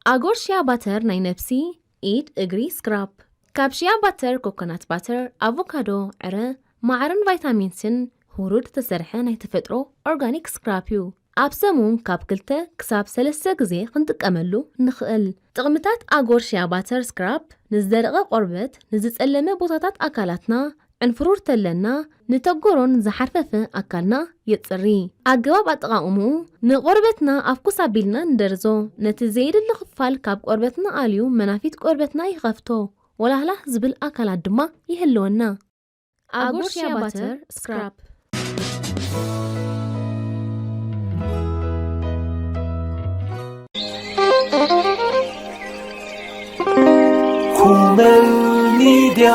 ኣጎር ሽያ ባተር ናይ ነብሲ፣ ኢድ፣ እግሪ፣ ስክራፕ። ካብ ሽያ ባተር፣ ኮኮናት ባተር፣ ኣቮካዶ፣ ዕረ፣ ማዓርን ቫይታሚን ሲን፣ ሁሩድ ዝተሰርሐ ናይ ተፈጥሮ ኦርጋኒክ ስክራፕ እዩ። ኣብ ሰሙን ካብ ክልተ ክሳብ ሰለስተ ግዜ ክንጥቀመሉ ንኽእል። ጥቕምታት ኣጎር ሽያ ባተር ስክራፕ ንዝደረቐ ቆርበት፣ ንዝጸለመ ቦታታት ኣካላትና፣ ዕንፍሩር ተለና፣ ንተጎሮን ዝሓርፈፈ ኣካልና የጽሪ። ኣገባብ ኣጠቓቕምኡ፣ ንቆርበትና ኣፍኩስ ኣቢልና ንደርዞ፣ ነቲ ዘየድሊ ክፋል ካብ ቆርበትና ኣልዩ መናፊት ቆርበትና ይኸፍቶ፣ ወላህላህ ዝብል ኣካላት ድማ ይህልወና። ኣጎር ሽያ ባተር ስክራፕ። ኩመል ሚድያ።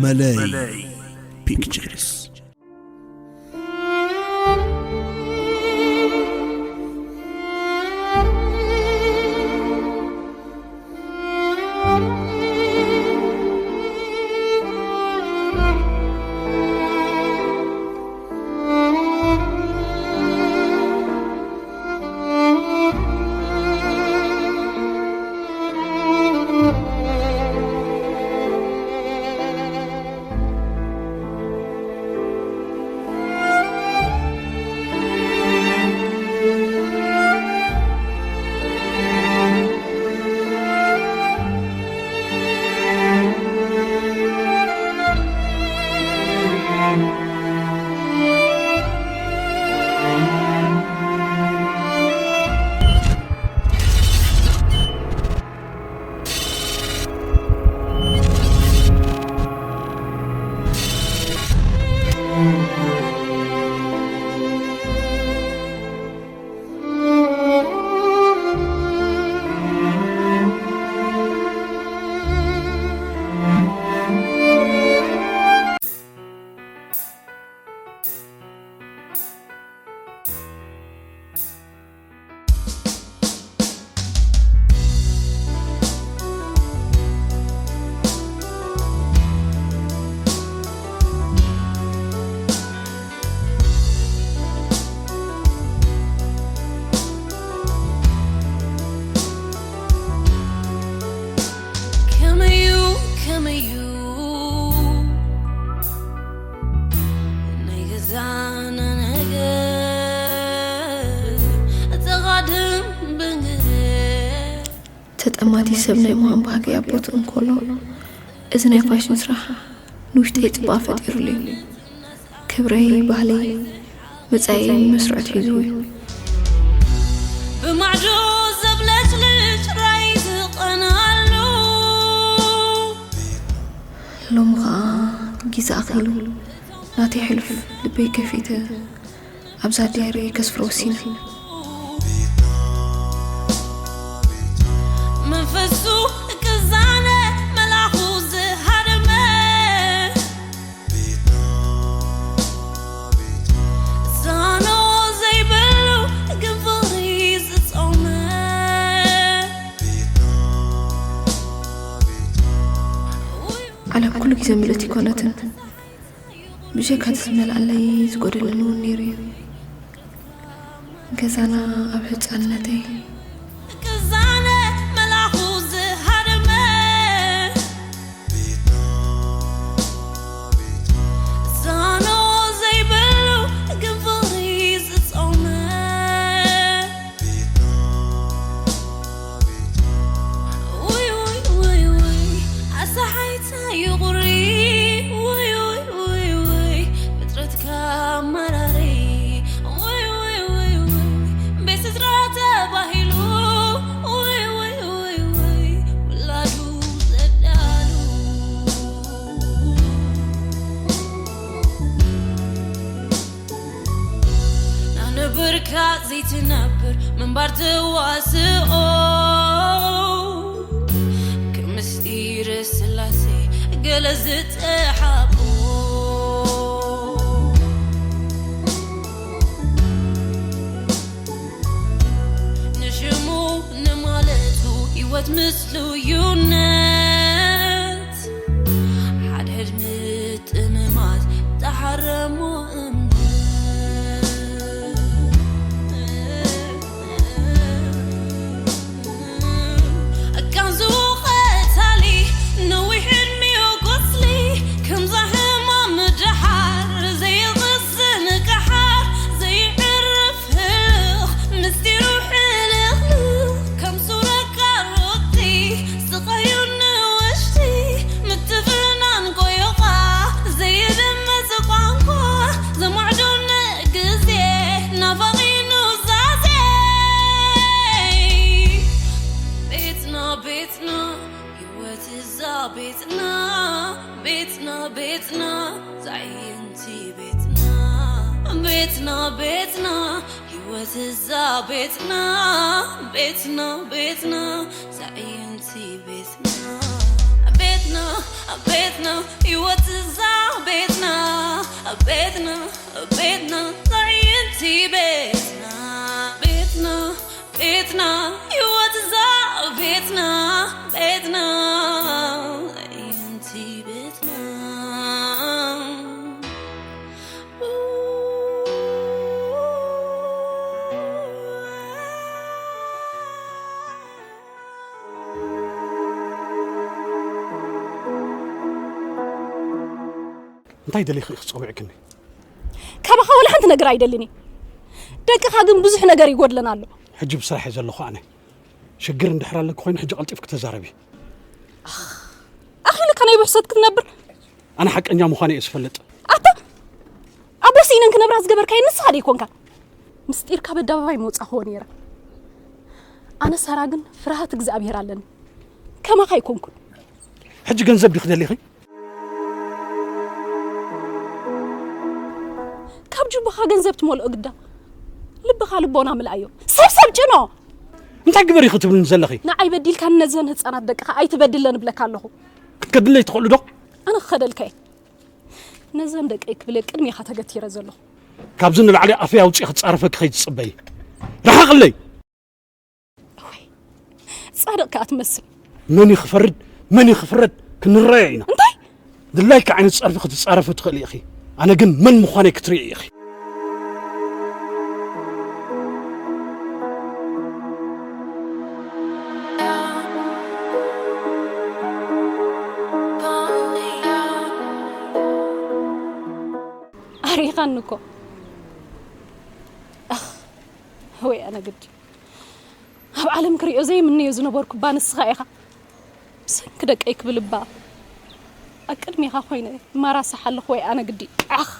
መለይ ፒክቸርስ። ከመዩ ከመዩ ናይ ገዛና ነገር ተቓድም ብንግር ተጠማቲ ሰብ ናይ ምዃን ባህጊ ኣብ ቦትኡ እንከሎ፣ እዚ ናይ ፋሽን ስራሕ ንውሽጠይ ጽባቐ ፈጢሩለይ። ክብረይ፣ ባህለይ፣ መጻኢየይ መስርዖት ሒዙ እዩ። ብማዕዶ ዘብለጭልጭ ራይ ዝቐንኣሉ። ሎሚ ኸኣ ግዜ ኣኺሉ ናተይ ሕሉፍ ልበይ ከፊተ ኣብዛ ዲያሪ ከስፍሮ ወሲነ። መንፈሱ ቅዛነ መልኣኹ ዝሃደመ ዛኖ ዘይብሉ ግን ፍቕሪ ዝጾመ። ዓለም ኩሉ ግዜ ምልእቲ ኣይኮነትን። ብጀካ እቲ ዝመልኣለይ ዝጎደለኒ እውን ነይሩ እዩ። ገዛና ኣብ ህጻንነተይ። ቅዛነ መልኣኹ ዝሃደመ ዛኖ ዘይብሉ ግን ፍቕሪ ዝጾመ። ውይ ውይ ውይ ውይ ኣሰሓይታ ይቑሪ። ውይ ውይ ውይ ውይ ፍጥረትካ ኣመራሪ። ውይ ውይ ውይ ውይ ቤት ስድራ ተባሂሉ። ውይ ውይ ውይ ውይ ውላዱ ዘዳሉ። ናነበርካ ዘይትነብር ምንባር ተዋስኦ። ከም ምስጢር ስላሴ ገለ ዝተሓቆ። ንሽሙ ንማለቱ ህይወት ምስሉ እዩነት። ሓድሕድ ምጥምማት ተሓረሞ እምነት። ህይወት እዛ ቤትና፣ ቤትና፣ ቤትና፣ ዛዕይንቲ ቤትና። ቤትና፣ ቤትና፣ ህይወት እዛ ቤትና። ቤትና፣ ቤትና፣ ዛዕይንቲ ቤትና። ቤትና፣ ቤትና፣ ህይወት እዛ ቤትና። ቤትና፣ ዛዕይንቲ ቤትና። እንታይ ደሊኺ ኢኺ ጸዊዕክኒ? ካባኻ ወላ ሓንቲ ነገር ኣይደልን እየ። ደቅኻ ግን ብዙሕ ነገር ይጎድለና ኣሎ። ሕጂ ብስራሕ እየ ዘለኹ ኣነ። ሽግር እንድሕር ኣለኪ ኮይኑ ሕጂ ቀልጢፍኪ ተዛረቢ። ኣኺልካ ናይ ብሕሰት ክትነብር? ኣነ ሓቀኛ ምዃነ እየ ዝፈልጥ። ኣታ ኣቦ ስኢነን ክነብራ ዝገበርካዮ ንስኻ ዶ ይኮንካ? ምስጢርካ በኣደባባይ ምውጻእክዎ ነይረ። ኣነ ሳራ ግን ፍርሃት እግዚኣብሄር ኣለኒ። ከማኻ ኣይኮንኩን። ሕጂ ገንዘብ ዲኺ ደሊኺ? ካብ ጅቡኻ ገንዘብ ትመልኦ ግዳ ልብኻ ልቦና ምልኣዮ። ሰብ ሰብ ጭኖ። እንታይ ግበሪ ክትብልኒ ዘለኺ? ንዓይ በዲልካኒ ነዘን ህፃናት ደቅኻ ኣይትበድለን እብለካ ኣለኹ። ክትከድለይ ትኽእሉ ዶ? ኣነ ክኸደልካ እየ። ነዘን ደቀይ ክብል ቅድሜኻ ተገቲረ ዘለኹ። ካብዚ ንላዕሊ ኣፈይ ኣውፅኢ ክፃረፈኪ ከይትፅበዪ። ርሓቕለይ። ጻድቕ ከኣ ትመስል። መን እዩ ክፈርድ መን እዩ ክፍረድ ክንረኣዮ ኢና። እንታይ? ድላይኪ ዓይነት ጸርፊ ክትጻረፊ ትኽእሊ ኢኺ፣ ኣነ ግን መን ምዃነይ ክትርእዪ ኢኺ። ኣሪኻኒ እኮ። ወይ ኣነ ግዲ ኣብ ዓለም ክሪኦ ዘይምነዮ ዝነበርኩ እባ ንስኻ ኢኻ። ብሰንኪ ደቀይ ክብል እባ ኣብ ቅድሜኻ ኮይነ ማራሳሕ ኣለኹ ወይ ኣነ ግዲ ዓኽ።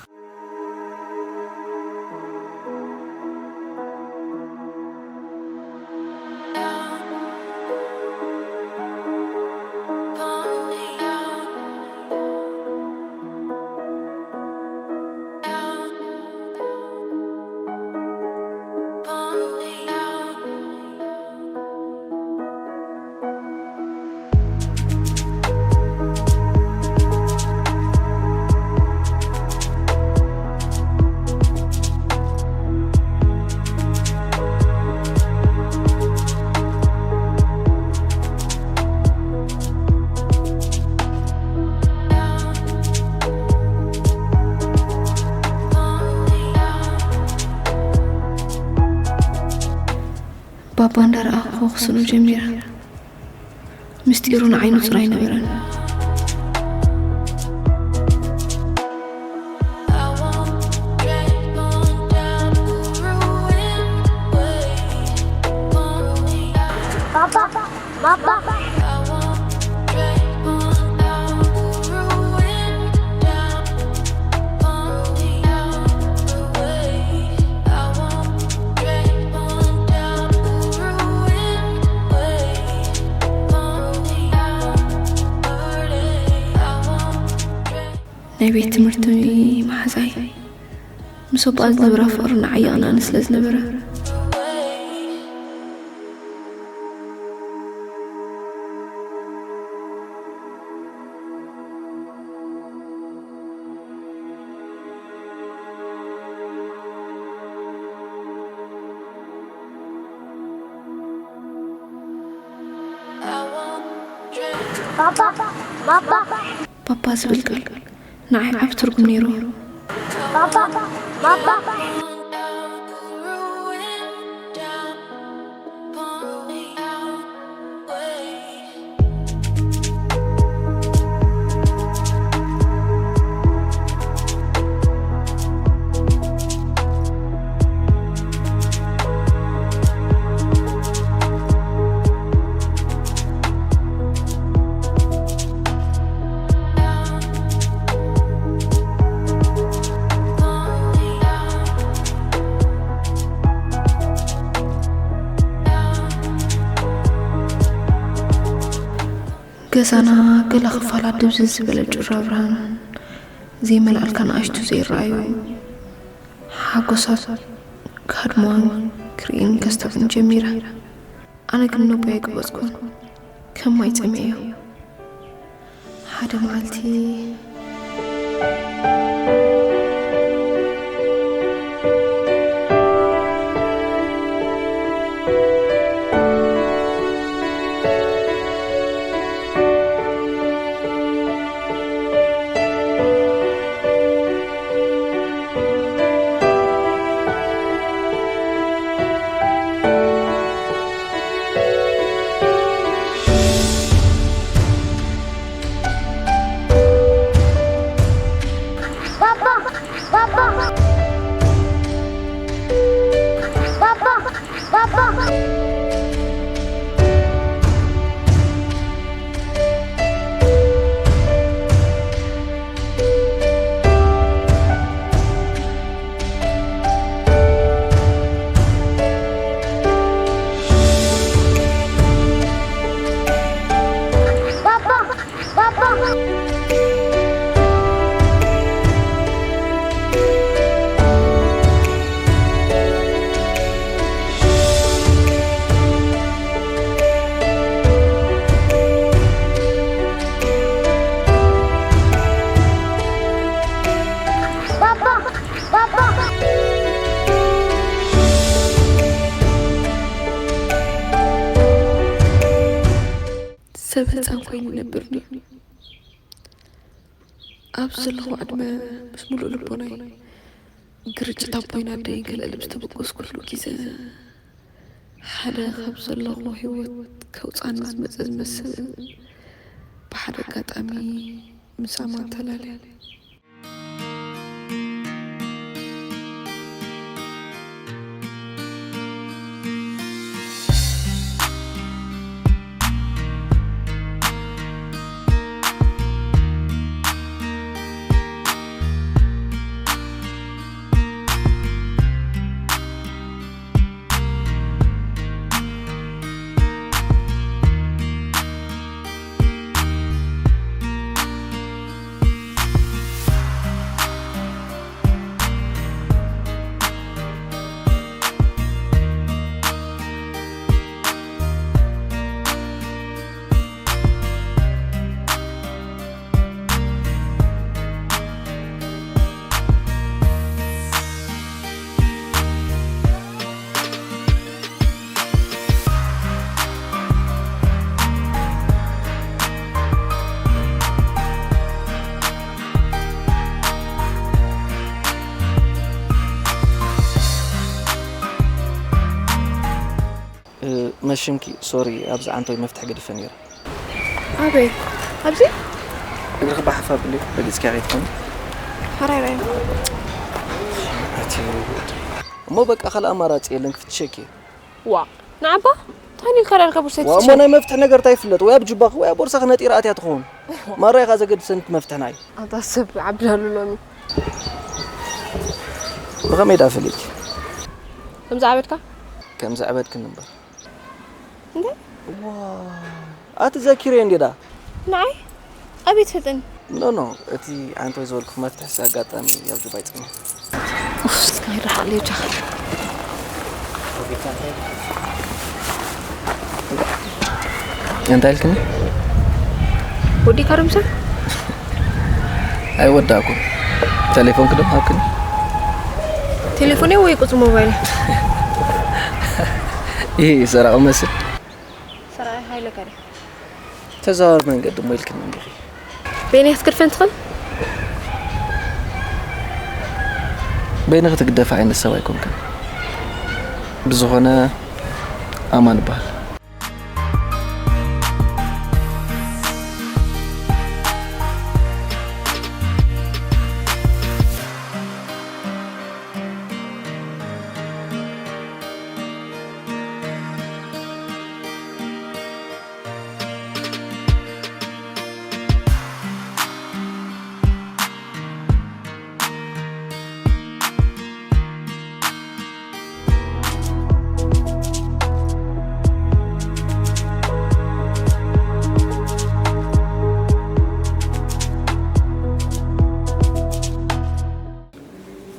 ባባ እንዳረኣኹ ክስኑ ጀሚረ። ምስጢሩ ንዓይኑ ጽራይ ነበረን። ናይ ቤት ትምህርቲ መሓዛይ ምስ ኣቦኣ ዝነበራ ፍቕሪ ንዓይ የቕንኣኒ ስለ ዝነበረ። ባባ፣ ባባ። ባባ ዝብል ቃል ንዓይ ዓቢ ትርጉም ነይርዎ። ባባ፣ ባባ። ገዛና ገለ ክፋላት ድብዝዝ ዝበለ ጩራ ብርሃን፣ ዘይመልኣልካ ንኣሽቱ ዘይረኣዩ ሓጎሳት፣ ከድሞን ክርእን ከስተብን ጀሚረ። ኣነ ግን ነቦይ ኣይቀበጽኩን። ከም ማይ ጸሚኤዮ። ሓደ መዓልቲ ሰብ ህፃን ኮይኑ ይነብር ድዩ? ኣብ ዘለኹ ዕድመ ምስ ሙሉእ ልቦናይ ግርጭት ኣቦይን ኣደይን ከለዕልም ዝተበገስኩሉ ግዜ፣ ሓደ ካብ ዘለኹ ህይወት ከውፃኒ ዝመፀ ዝመስል፣ ብሓደ ኣጋጣሚ ምስ ኣማን ተላለየ። መሽምኪ ሶሪ፣ ኣብዚ ዓንቶይ መፍትሕ ገዲፈ ነይረ። ኣበይ? ኣብዚ? እግርኺ ብሓፍ ኣብሊ፣ ረጊጽኪያ ከይትኾኒ። ሓራይ ራይ። ኣቲ እሞ በቃ፣ ካልእ ኣማራጺ የለን፣ ክፍትሸኪ። ዋ ንዓባ ታኒ ከላልካ ቡሰት። ዋ እሞ ናይ መፍትሕ ነገር እንታይ ይፍለጥ? ወይ ኣብ ጁባኺ ወይ ኣብ ቦርሳኺ ነጢራ ኣትያ ትኸውን። ማራ ኢኻ ዘገድሰኒ እቲ መፍትሕ ናይ። ኣታ ሰብ ዓብዳሉ ሎሚ። ብኸመይ ዳ ፈሊጥኪ? ከም ዝዓበድካ? ከም ዝዓበድክን እምበር። እንዴ? ዋ ኣቲ ዘኪረ እንዴ ዳ? ንዓይ ኣቤት ፈጠን። ኖ ኖ፣ እቲ ዓንቶይ ዝበልኩ መፍትሕስ ኣጋጣሚ ኣብ ጁባይ ጸኒሑ። ኡፍ፣ እስከ ይረሓል ይብጃ። እንታይ ኢልክኒ? ወዲእካ ዶ ምሳይ? ኣይወዳእኩን። ቴሌፎንኪ ዶ ሃብክኒ? ቴሌፎነይ ወይ ቁጽሪ ሞባይል? ይህ ሰራቂ መስል። ሰራቂ ሃይለ ከሪ። ተዘዋዋሪ መንገዲ እሞ ኢልክኒ እንዲኺ። በይነይ ክትገድፈን ትኽእል? በይንኺ ትግደፊ ዓይነት ሰብ ኣይኮንክን። ብዝኾነ ኣማን እበሃል።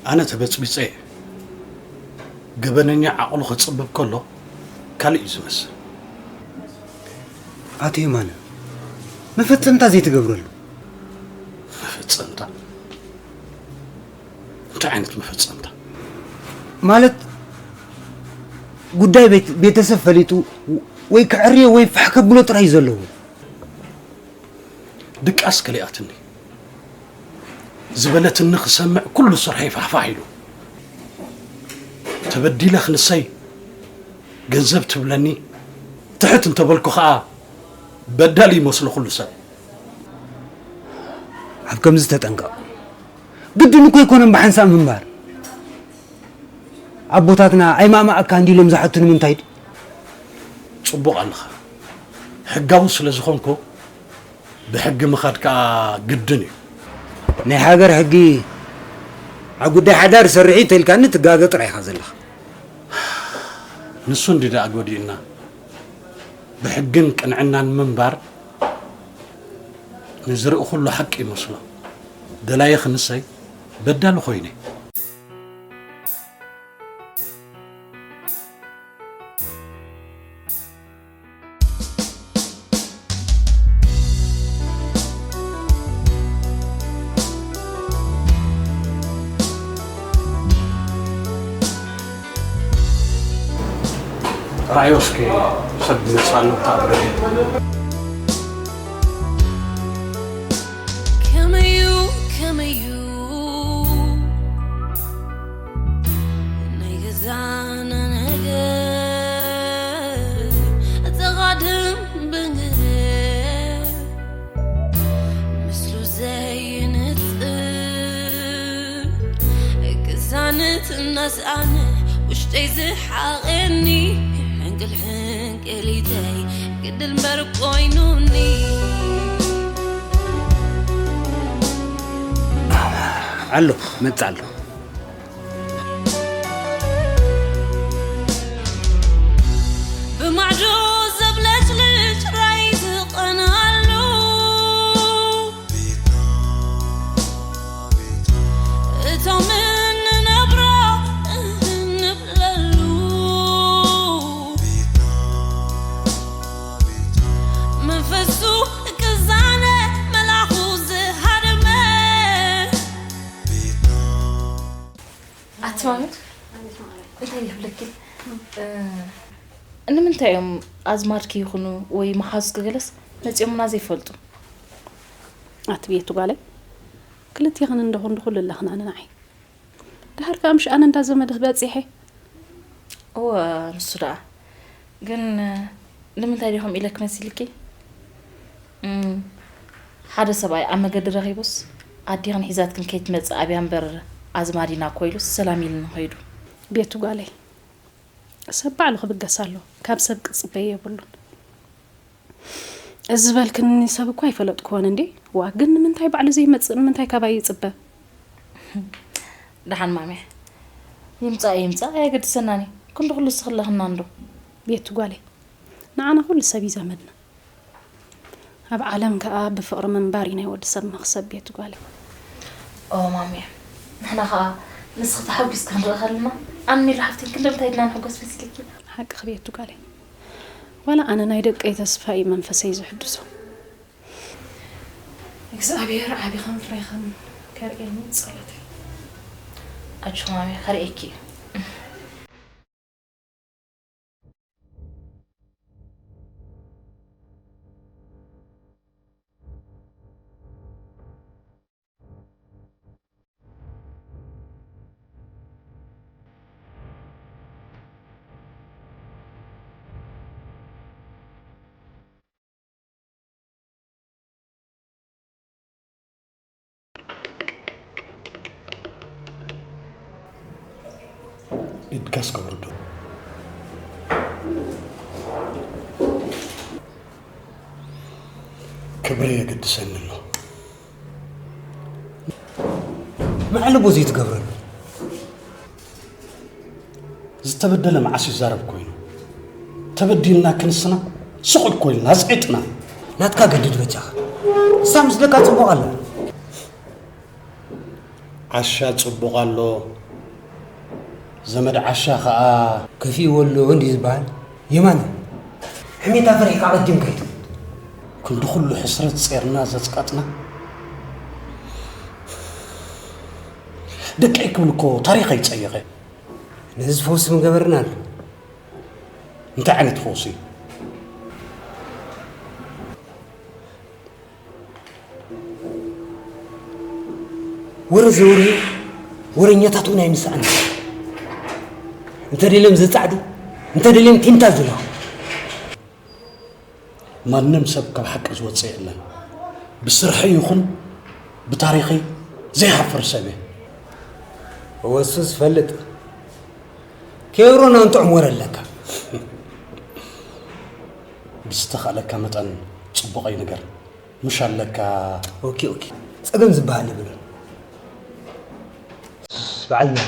ኣነ ተበጽቢጸ እየ። ገበነኛ ዓቕሉ ክጽብብ ከሎ ካልእ እዩ ዝመስል። ኣቶ የማነ፣ መፈጸምታ ዘይትገብረሉ። መፈጸምታ? እንታይ ዓይነት መፈጸምታ? ማለት፣ ጉዳይ ቤት-፣ ቤተሰብ ፈሊጡ ወይ ከዕርዮ ወይ ፋሕ ከብሎ ጥራይ እዩ ዘለዎ። ድቃስ ከሊኣትኒ። ዝበለትኒ ክሰምዕ ኩሉ ስርሐይ ፋሕፋሕ ኢሉ። ተበዲለ ክንሰይ ገንዘብ ትብለኒ፣ ትሕት እንተበልኩ ኸኣ በዳሊ ይመስሎ ኩሉ ሰብ። ኣብ ከምዚ ተጠንቀቕ። ግድን እኮ ኣይኮነን ብሓንሳብ ምንባር። ኣቦታትና ኣይማእማኣካ እንዲሎም ዝሓቱ ንምንታይ ድዩ? ጽቡቕ ኣለኻ። ሕጋዊ ስለ ዝኾንኩ ብሕጊ ምኻድ ከኣ ግድን እዩ። ናይ ሃገር ሕጊ ኣብ ጉዳይ ሓዳር ሰርሒ ተልካኒ ትጋገ ጥራይ ኢኻ ዘለኻ። ንሱ እንዲ ደኣ ጎዲእና። ብሕግን ቅንዕናን ምንባር ንዝርኢ ኩሉ ሓቂ ይመስሎ። ደላየ ክንሰይ በዳሊ ኮይነ። ራእዮ እስኪ ሰብ ዝመጽእ ኣሎ ብታዕብረኒ። ከመዩ ከመዩ ናይ ገዛና ነገር ተቓድም ብንግር ምስሉ ዘይንጽር ቅሳነት እናስኣነ ውሽጠይ ዝሓቐኒ ሕንቅል ሕንቅሊተይ ግድል እምበር ኮይኑኒ። ኣሎ መጽእ ኣሎ። ብማዕዶ ዘብለጭልጭ ራይ ዝቐንኣሉ እቶም እንነብሮ እንብለሉ መንፈሱ ቅዛነ መልኣኹ ዝሃደመ። ኣቲ ማሚ፣ እንታይ ይብለኪ? እ፣ ንምንታይ እዮም ኣዝማድኪ ይኹኑ ወይ መሓዙትኪ ገለስ መጺኦምና ዘይፈልጡ? ኣቲ ቤቱ ጓለይ፣ ክልቴኽን እንዶ ክንዲ ኩሉ ኣለኽን ኣነ ንዓይ። ድሓር ከኣ ምሽ ኣነ እንዳ ዘመድኺ በጺሐ። እወ፣ ንሱ ደኣ። ግን ንምንታይ ድዩ ከምኡ ኢለኪ መሲልኪ? እም፣ ሓደ ሰብኣይ ኣብ መገዲ ረኺቡስ፣ ኣዴኽን ሒዛትክን ከይትመጽእ ኣብያ እምበር ኣዝማድ ኢና እኮ ኢሉስ ሰላም ኢሉኒ ኸይዱ። ቤቱ ጓለይ፣ ሰብ ባዕሉ ክብገስ ኣሎ፣ ካብ ሰብ ክጽበዮ የብሉን። እዚ ዝበልክኒ ሰብ እኮ ኣይፈለጥክዎን እንዴ? ዋ፣ ግን ንምንታይ ባዕሉ ዘይመጽእ? ንምንታይ ካባይ ይጽበ? ደሓን ማሜ፣ ይምጻእ ይምጻእ ኣየገድሰናን እዩ። ክንዲ ኩሉ እስኺ ኣለኽና እንዶ። ቤቱ ጓለይ፣ ንዓና ኩሉ ሰብ እዩ ዘመድና። ኣብ ዓለም ከኣ ብፍቕሪ ምንባር እዩ ናይ ወዲ ሰብ መኽሰብ፣ ቤቱ ጓለይ። ኦ ማሜ፣ ንሕና ከኣ ንስኺ ተሓጒስኪ ክንርኢ ከለና፣ ኣነ ሚሉ ሓፍተይ ክንደምታይ ድና ንሕጎስ መሲልኪ። ሓቅኺ ቤቱ ጓለይ። ዋላ ኣነ ናይ ደቀይ ተስፋ እዩ መንፈሰይ ዝሕድሶ። እግዚኣብሔር ዓቢኽን ፍሬኽን ከርእየኒ ጸሎተይ። ኣጆኺ ማሜ፣ ከርእየኪ እዩ። ኢድካ እስከ ውርዶ። ክብሪ የገድሰኒ ኣሎ። መዕለቦ ዘይትገብረሉ። ዝተበደለ መዓስ ይዛረብ ኮይኑ? ተበዲልና ክንስና ስቕ ኢል ኮይንና፣ ኣጽዒጥና። ናትካ ገድድ በጃኻ። እሳ ምስለካ ጽቡቕ ኣላ። ዓሻ ጽቡቕ ኣሎ፣ ዘመድ ዓሻ ኸኣ ከፊእዎ ኣሎ እንዲ ዝበሃል። የማነ፣ ሕሜታ ፈሪሕካ ኣቐዲምካ ኣይትሙት። ክንዲ ኩሉ ሕስረት ጼርና ዘጽቃጥና፣ ደቀይ ክብል እኮ ታሪኸይ ጸየቐ። ነዚ ፈውሲ ምገበርና ኣሎ። እንታይ ዓይነት ፈውሲ? ወረ ዘወርዩ ወረኛታት እውን ኣይምሰኣን። እንተ ደልዮም ዘጻዕዱ፣ እንተ ደልዮም ቲንታ ዝልኹ። ማንም ሰብ ካብ ሓቂ ዝወጽእ የለን። ብስርሑ ይኹን ብታሪኸይ ዘይሓፍር ሰብ እየ። እወ፣ እሱ ዝፈልጥ። ኬብሮን ኣንጥዑም ወረ ኣለካ። ብዝተኻእለካ መጠን ጽቡቐይ ንገር። ምሽ ኣለካ። ኦኬ፣ ኦኬ። ጸገም ዝበሃል የብሉን። በዓልና።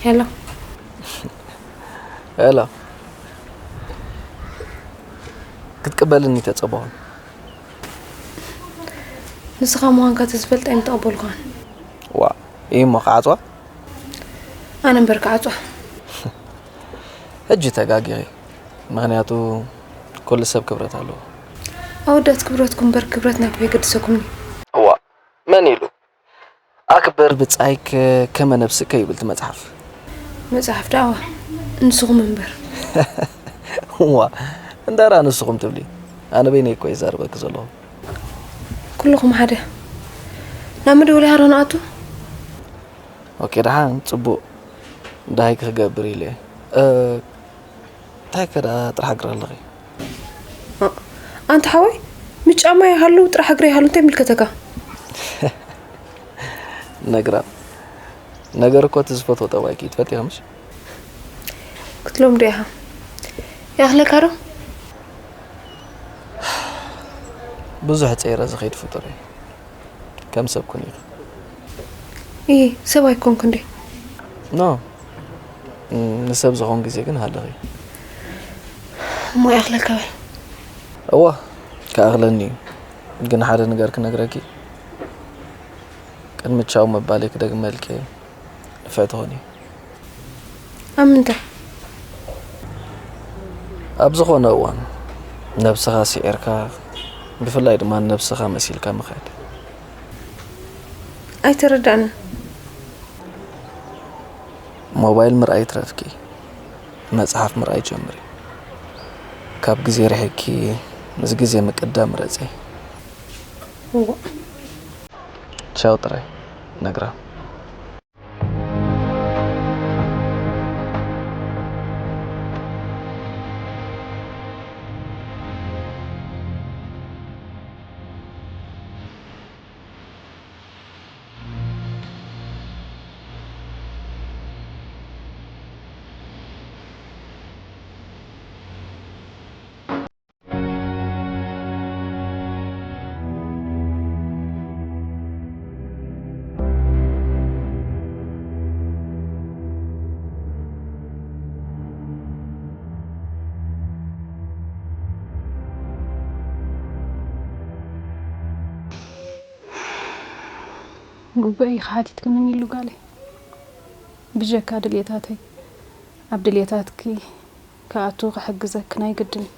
ሄሎ። ሄሎ። ክትቅበልኒ ተጸበኹ። ንስኻ ምዃንካ ተዝፈልጥ ኣይምተቐበልኳን። ዋ፣ እሞ ክዓጽዋ? ኣነ እምበር ክዓጽዋ። ሕጂ ተጋጊኺ። ምኽንያቱ ኩሉ ሰብ ክብረት ኣለዎ። ኣወዳት ክብረትኩም እምበር ክብረት ናይኩም የገድሰኩምኒ። እዋ፣ መን ኢሉ? ኣክብር ብጻይከ ከመ ነፍስከ ይብል እቲ መጽሓፍ። መጽሓፍ ደኣዋ፣ ንስኹም እምበር። እዋ፣ እንዳራ ንስኹም ትብሊ። ኣነ በይነይ እኮ ይዛረበኪ ዘለኹ። ኩልኹም ሓደ። ናብ መደወሊ ሃሮ ንኣቱ። ኦኬ፣ ደሓን፣ ጽቡቕ። እንታይ ክገብር ኢለ እየ። እ፣ እንታይ ከ ደኣ ጥራሕ እግሪ ኣለኺ? እ፣ ኣንታ ሓወይ፣ ምስ ጫማ ይሃሉ ጥራሕ እግሪ ይሃሉ እንታይ ይምልከተካ? ነግራ። ነገር እኮ እቲ ዝፈትዎ ጠባይኪ ትፈልጢ ኢኺ ምሽ? ክትሎም ዶ ኢኻ? ይኣኽለካ ዶ? ብዙሕ ጸይረ ዝኸይድ ፍጡር እየ። ከም ሰብ ኩን ኢኺ። እይ፣ ሰብ ኣይኮንኩ እንዴ? ኖ። እም፣ ንሰብ ዝኾን ግዜ ግን ሃለኺ። እሞ ይኣኽለካ በል። እዋ፣ ክኣኽለኒ እዩ። ግን ሓደ ነገር ክነግረኪ። ቅድሚ ቻው ምባለይ ክደግመልኪ እየ። ንፍዕ ትኾኒ። ኣብ ምንታይ? ኣብ ዝኾነ እዋን ነብስኻ ስዒርካ፣ ብፍላይ ድማ ንነብስኻ መሲልካ ምኻድ። ኣይተረዳእንን። ሞባይል ምርኣይ ትረፍኪ፣ መጽሓፍ ምርኣይ ጀምሪ። ካብ ግዜ ርሒቅኪ፣ ምስ ግዜ ምቅዳም ምረጺ። እዋእ። ቻው ጥራይ፣ ነግራ። ጉባኤ ኢኻ ሓቲትክኒ ኢሉ ጋለይ። ብጀካ ድልየታተይ፣ ኣብ ድልየታትኪ ክኣቱ ክሕግዘኪ ናይ ግድን እዩ።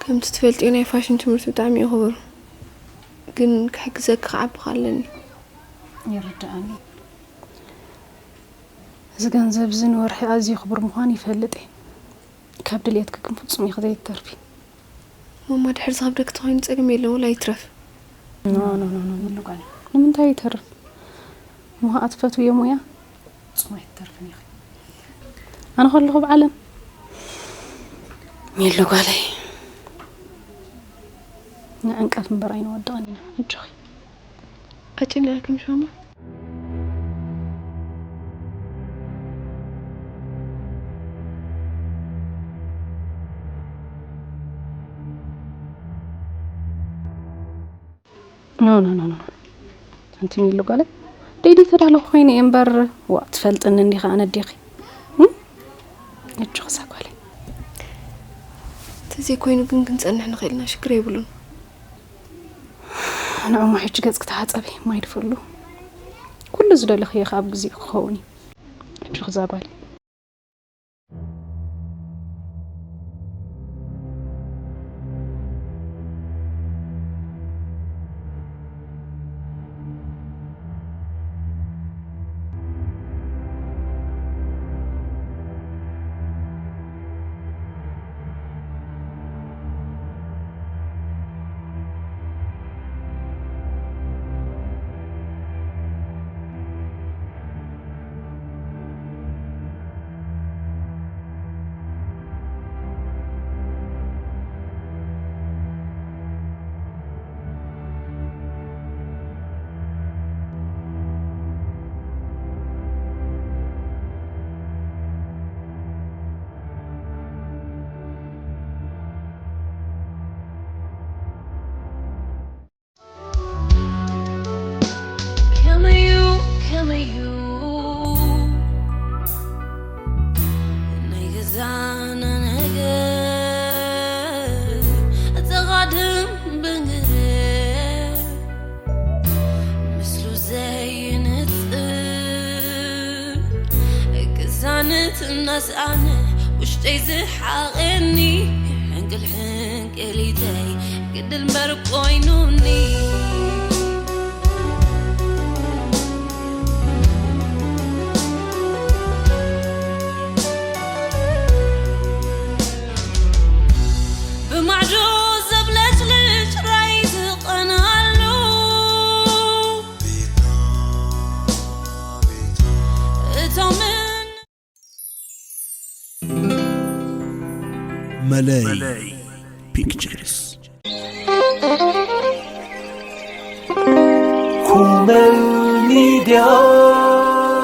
ከምቲ ትፈልጥዮ ናይ ፋሽን ትምህርቲ ብጣዕሚ እዩ ክቡር። ግን ክሕግዘኪ ክዓቢ ኣለኒ። ይርድኣኒ። እዚ ገንዘብ እዚ ንወርሒ ኣዝዩ ክቡር ምዃኑ ይፈልጥ እየ። ካብ ድልየትኪ ግን ፍጹም ኢኺ ዘይትተርፊ። ማማ ድሕር ዝኸብደክ ተኾይኑ ጸገም የለን፣ ወላ ይትረፍ። ኖ ኖ ኖ ኖ፣ ምሉ ጓል። ንምንታይ ይተርፍ? ምሃ ትፈትውዮ ሙያ? ጽሙ ኣይትተርፍን ኢኺ። ኣነ ከለኹ ብዓለም። ሚሉ ጓለይ፣ ንዕንቀፍ እምበር ኣይንወድቕን ኢና። እጆኺ። ኣጭንቅክን ሻማ። ኖ ኖ ኖ ኖ። ኣንቲ ሚሉ ጓለ፣ ደይዲ ተዳለኹ ኮይነ እየ እምበር፣ ዋ ትፈልጥኒ እንዲኻ ኣነ ኣዴኺ። እም? እጆ ክሳ ጓለ። ተዘይኮይኑ ግን ክንጸንሕ ንኽእል ኢና፣ ሽግር የብሉን። ንዕማ ሕጂ ገጽ ክተሓጸቢ ማይ ድፍሉ። ኩሉ ዝደለኽዮ ከኣ ኣብ ግዜኡ ክኸውን እዩ። ሕጂ ክዛ ጓል። ከመዩ ከመዩ ናይ ገዛና ነገር ኣጸቓድም ብንግር ምስሉ ዘይንጽር ቅሳነት እናስኣነ ውሽጠይ ዝሓቐኒ ሕንቅል ሕንቅሊተይ ግድል እምበር ኮይኑኒ። ብማዕዶ ዘብለጭልጭ ራይ ዝቐናሉ እቶም መለይ ፒክቸርስ ኩመል ሚድያ